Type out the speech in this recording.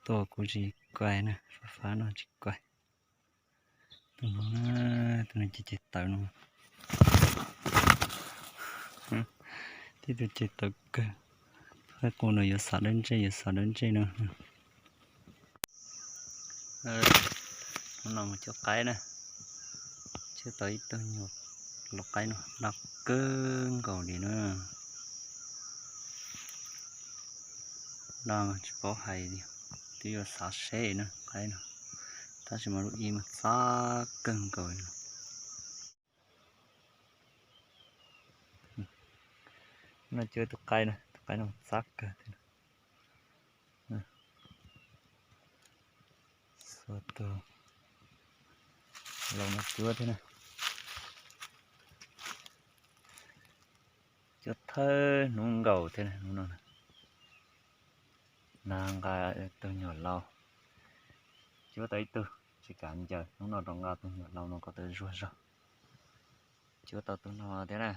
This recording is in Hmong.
tuaj kuv tsis kuaj na, fab fab no tsis kuaj. Tus no, tus no ces ceg tawv no. Tib tug ceg tawv kawg. Qaib qus no yuav xav dawb ntsej, yuav xav dawb ntsej no. Hnub no mus cuab qaib na, cuab tau ib tug nyuam lau qaib no, loj kawg nkaus li na. Loj tsis paub hais li, twb yuav xav seb na qaib no, tab sis mas lub ib mas txaj kawg nkaus li. No cuab tus qaib na, tus qaib no txaj kawg thiab. Xuas tus laus no cuab thiab na. Cuab thawj hnub nkaus thiab na hnub no. Na nqa tus nyuam laus, cuab tau ib tug tsis kav ncaws, hnub no rov nqa tus nyuam laus no kom tau zuag zog. Cuab tau tus no thiab na.